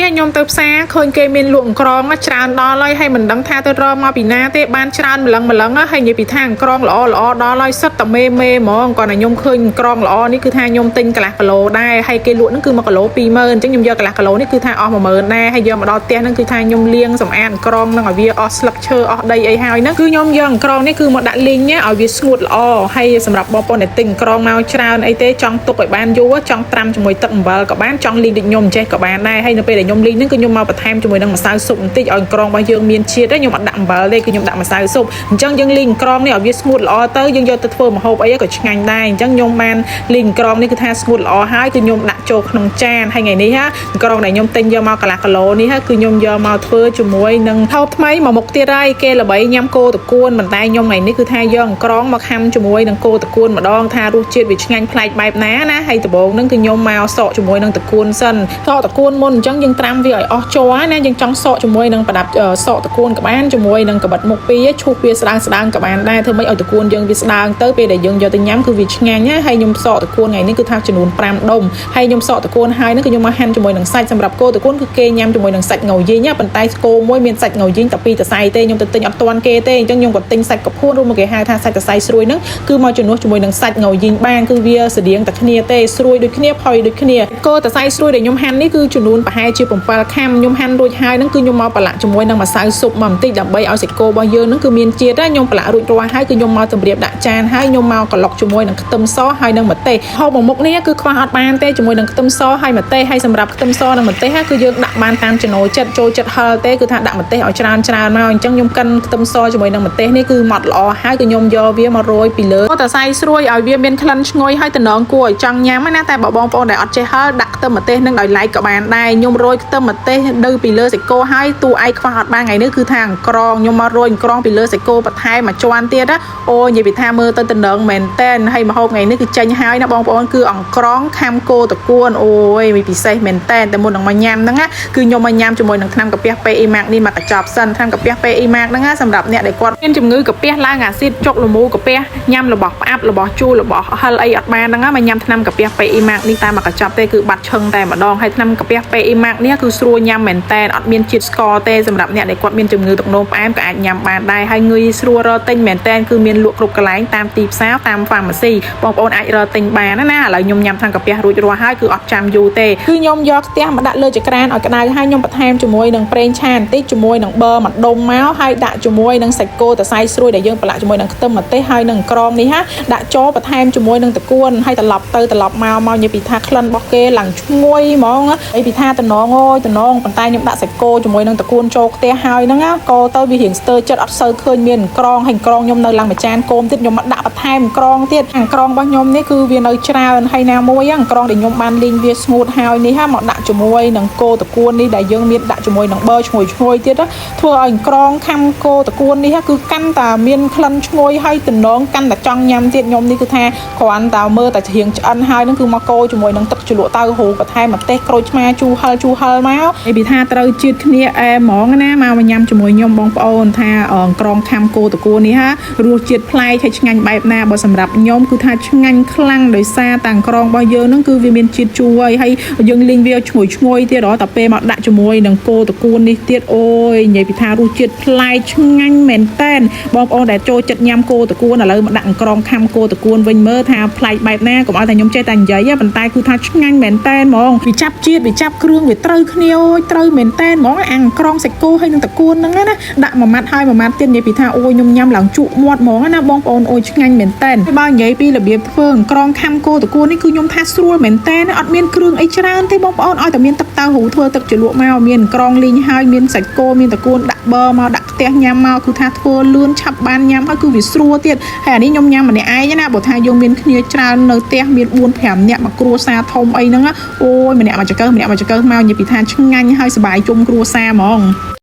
នេះខ្ញុំទៅផ្សារឃើញគេមានលក់អង្ក្រងច្រើនដល់ហើយហើយមិនដឹងថាទៅរកមកពីណាទេបានច្រើនម្លឹងម្លឹងហើយនិយាយពីថាអង្ក្រងល្អល្អដល់ហើយសិតតែមេមេហ្មងគាត់តែខ្ញុំឃើញអង្ក្រងល្អនេះគឺថាខ្ញុំទិញកន្លះគីឡូដែរហើយគេលក់ហ្នឹងគឺ1គីឡូ20000អញ្ចឹងខ្ញុំយកកន្លះគីឡូនេះគឺថាអស់10000ដែរហើយយកមកដល់ផ្ទះហ្នឹងគឺថាខ្ញុំលាងសម្អាតអង្ក្រងហ្នឹងឲ្យវាអស់ស្លឹកឈើអស់ដីអីហើយហ្នឹងគឺខ្ញុំយកអង្ក្រងនេះគឺមកដាក់លីងឲ្យវាស្ងួតល្អហើយសម្រាប់បងប្អូនដែលទិញអង្ក្រងមកច្រើនអីទេចង់ទុកឲ្យបានយូរចង់ត្រាំជាមួយទឹកអំបិលក៏បានចង់លីងដូចខ្ញុំចេះក៏បានដែរហើយនៅពេលដែលខ្ញុំលីងហ្នឹងគឺខ្ញុំមកបន្ថែមជាមួយនឹងម្សៅស៊ុបបន្តិចឲ្យអង្ក្រងរបស់យើងមានជាតិខ្ញុំអត់ដាក់អំបិលទេគឺខ្ញុំដាក់ម្សៅស៊ុបអញ្ចឹងយើងលីងអង្ក្រងនេះឲ្យវាស្ងួតល្អទៅយើងយកទៅធ្វើម្ហូបអីក៏ឆ្ងាញ់ដែរអញ្ចឹងខ្ញុំបានលីងអង្ក្រងនេះគឺថាស្ងួតល្អហើយគឺខ្ញុំដាក់ចូលក្នុងចានហើយថ្ងៃនេះហាអង្ក្រងដែលខ្ញុំទិញយកមកកន្លះគីឡូនេះគឺខ្ញុំយកមកធ្វើជាមួយនឹងហូបថ្មីមួយមុខទៀតហើយគេល្បីញ៉ាំគោតកួនប៉ុន្តែខ្ញុំថ្ងៃនេះគឺថាយកអង្ក្រងមកខាំជាមួយនឹងគោតកួនម្ដងថារសជាតិវាឆ្ងាញ់ប្លែកបែបណាណាហើយដំបូងហ្នឹងគឺខ្ញុំមកសក់ជាមួយនឹងតកួនសិនសក់តកួនមុនអញ្ចឹងយើងត្រាំវាឲ្យអស់ជ័រណាយើងចង់សក់ជាមួយនឹងប្រដាប់សក់តកួនក៏បានជាមួយនឹងកបិតមុខពីរឈូសវាស្ដើងស្ដើងក៏បានដែរធ្វើម៉េចឲ្យតកួនយើងវាស្ដើងទៅពេលដែលយើងយកទៅញ៉ាំគឺវាឆ្ងាញ់ណាហើយខ្ញុំសក់តកួនថ្ងៃនេះគឺថាចំនួន5ដុំហើយខ្ញុំសក់តកួនហើយហ្នឹងគឺខ្ញុំមកហាន់ជាមួយនឹងសាច់សម្រាប់គោតកួនគឺគេញ៉ាំជាមួយនឹងសាច់ងយីងប៉ុន្តែគោមួយមានសាច់ងយីងតែពីរតសៃទេខ្ញុំទៅទិញអត់ទាន់គេទេអញ្ចឹងខ្ញុំក៏ទិញសាច់កពួនឬមកគេហៅថាសាច់តសៃស្រួយហ្នឹងគឺមកជំនួសជាមួយនឹងសាច់ងយីងបានគឺវាស្តៀងតែគ្នាទេស្រួយដូចគ្នាផុយដូចគ្នាគោតសៃស្រួយដែលខ្ញុំហាន់នេះគឺចំនួនប្រហែលជា7ខាំខ្ញុំហាន់រួចហើយហ្នឹងគឺខ្ញុំមកប្រឡាក់ជាមួយនឹងម្សៅស៊ុបមកបន្តិចដើម្បីឲ្យសាច់គោរបស់យើងហ្នឹងគឺមានជាតិណាខ្ញុំប្រឡាក់រួចរាល់ហើយគឺខ្ញុំមកតម្រៀបដាក់ចានហើយខ្ញុំមកក្លុកជាមួយនឹងខ្ទឹមសហើយនឹងម្ទេសហូបមួយមុខនេះគឺខ្វះអត់បានទេជាមួយនឹងខ្ទឹមសហើយម្ទេសហើយសម្រាប់ខ្ទឹមសនិងម្ទេសគឺយើងដាក់បានតាមចំណូលចិត្តចូលចិត្តហឹរទេគឺថាដាក់ម្ទេសឲ្យច្រើនច្រើនមកអញ្ចឹងខ្ញុំកិនខ្ទឹមសជាមួយនឹងម្ទេសនេះគឺម៉ត់ល្អហើយគឺខ្ញុំយកវាមករោយពីលើតសៃស្រួយឲ្យវាមានក្លិនឈ្ងុយហើយតំណងគួរឲ្យចង់ញ៉ាំណាតែបើបងប្អូនដែលអត់ចេះហឹរដាក់ខ្ទឹមម្ទេសនឹងដោយឡែកក៏បានដែរខ្ញុំរោយខ្ទឹមម្ទេសនៅពីលើសាច់គោហើយតួឯងខ្វះអត់បានថ្ងៃនេះគឺថាអង្ក្រងខ្ញុំមករោយអង្ក្រងពីលើសាច់គោបន្ថែមមួយជាន់ទៀតណាអូនិយាយពីថាមើលទៅតំណងមែនតែនហើយម្ហូបថ្ងៃនេះគឺចេញហើយណាបងប្អូនគឺអង្ក្រងខាំគោតកួនអូយមានពិសេសមែនតែនតែមុននឹងមកញ៉ាំហ្នឹងណាគឺខ្ញុំមកញ៉ាំជាមួយនឹងថ្នាំកាពះ PE Max នេះមកកញ្ចប់សិនថ្នាំកាពះ PE Max ហ្នឹងណាសម្រាប់អ្នកដែលគាត់មានជំងឺកាពះឡើងអាស៊ីតចុកលមូកាពះញ៉ាំរបស់ផ្អាប់របស់ជូររបស់ហិលអីអត់បានហ្នឹងណាមកញ៉ាំថ្នាំកាពះ PE Max នេះតាមមកកញ្ចប់ទេគឺបាត់ឈឹងតែម្ដងហើយថ្នាំកាពះ PE Max នេះគឺស្រួលញ៉ាំមែនតែនអត់មានជាតិស្ករទេសម្រាប់អ្នកដែលគាត់មានជំងឺទឹកនោមផ្អែមក៏អាចញ៉ាំបានដែរហើយងាយស្រួលរកទិញមែនតែនគឺមានលក់គ្រប់កន្លែងតាមទីផ្សារតាម pharmacy បងប្អូនអាចរកទិញបានណាឥឡូវខ្ញុំញ៉ាំថ្នាំកាពះរួចរាល់ហើយគឺអត់ចាំយូរទេគឺខ្ញុំយកខ្ទះមកដាក់លើចក្រានឲ្យក្តៅហើយខ្ញុំបន្ថែមជាមួយនឹងប្រេងឆាបន្តិចជាមួយនឹងប័រមួយដុំមកហើយដាក់ជាមួយនឹងសាច់គោតសៃស្រួយដែលយើងប្រឡាក់ជាមួយនឹងខ្ទឹមម្ទេសហើយនឹងក្រងនេះហាដាក់ចូលបន្ថែមជាមួយនឹងតកួនហើយត្រឡប់ទៅត្រឡប់មកមកនិយាយពីថាក្លិនរបស់គេឡើងឈ្ងុយហ្មងអីពីថាតំណងអូយតំណងប៉ុន្តែខ្ញុំដាក់សាច់គោជាមួយនឹងតកួនចូលខ្ទះហើយហ្នឹងណាក៏ទៅវារៀងស្ទើរចិត្តអត់សូវឃើញមានក្រងហើយក្រងខ្ញុំនៅឡើងមួយចានគោមទៀតខ្ញុំមកដាក់បន្ថែមក្រងទៀតខាងក្រងរបស់ខ្ញុំនេះគឺវានៅច្រើនហើយណាមួយហ្នឹងក្រងដែលខ្ញុំបានលីងវាស្ងួតហើយនេះហាមកដាក់ជាមួយនឹងគោតកួននេះដែលយើងមានដាក់ជាមួយនឹងប័រឈ្ងុយឈ្ងុយទៀតធ្វើឲ្យក្រងខាំគោតកួននេះគឺកាន់តែមានក្លិនឈ្ងុយហើយតំណងកាន់តែចង់ញ៉ាំទៀតខ្ញុំនេះគឺថាគ្រាន់តែមើលតែរៀងឆ្អិនហើយនឹងគឺមកកូរជាមួយនឹងទឹកជ្រលក់តៅហ៊ូបន្ថែមម្ទេសក្រូចឆ្មាជូរហឹរជូរហឹរមកឯពីថាត្រូវជាតិគ្នាអែហ្មងណាមកញ៉ាំជាមួយខ្ញុំបងប្អូនថាក្រងខាំគោតកួននេះហារសជាតិប្លែកហើយឆ្ងាញ់បែបណាបើសម្រាប់ខ្ញុំគឺថាឆ្ងាញ់ខ្លាំងដោយសារតាំងក្រងរបស់យើងហ្នឹងគឺវាមានជាតិជូរហើយហើយយើងលីងវាឈ្ងុយឈ្ងុយទៀតរហតែពេលមកដាក់ជាមួយនឹងគោតកួននេះទៀតអូយនិយាយពីថារសជាតិប្លែកឆ្ងាញ់មែនតែនបងប្អូនដែលចូលចិត្តញ៉ាំគោតកួនឥឡូវមកដាក់ក្រងខាំគោតកួនវិញមើលថាប្លែកបែបណាកុំឲ្យតែខ្ញុំចេះតែនិយាយប៉ុន្តែគឺថាឆ្ងាញ់មែនតែនហ្មងវាចាប់ជាតិវាចាប់គ្រឿងវាត្រូវគ្នាអូយត្រូវមែនតែនហ្មងអាំងក្រងសាច់គោហើយនឹងតកួនហ្នឹងណាដាក់មួយម៉ាត់ហើយមួយម៉ាត់ទៀតនិយាយពីថាអូយខ្ញុំញ៉ាំឡើងជក់មាត់ហ្មងណាបងប្អូនអូយឆ្ងាញ់មែនតែនបើនិយាយពីរបៀបធ្វើក្រងខាំគោតកួននេះគឺខ្ញុំថាស្រួលមែនតែនអត់មានគ្រឿងអីច្រើនទេបងប្អូនឲ្យតែមានទឹកតៅហ៊ូធ្វើទឹកជ្រលក់មកមានក្រងលីងហើយមានសាច់គោមានតកួនដាក់ប័រមកដាក់ខ្ទះញ៉ាំមកគឺថាធ្វើលឿនឆាប់បានញ៉ាំហើយគឺវាស្រួលទៀតហើយអានេះខ្ញុំញ៉ាំម្នាក់ឯងណាបើថាយើងមានគ្នាច្រើននៅផ្ទះមាន4 5នាក់មកគ្រួសារធំអីហ្នឹងអូយម្នាក់មកចង្កឹះម្នាក់មកចង្កឹះមកនិយាយពីថាឆ្ងាញ់ហើយសប្បាយជុំគ្រួសារហ្មង។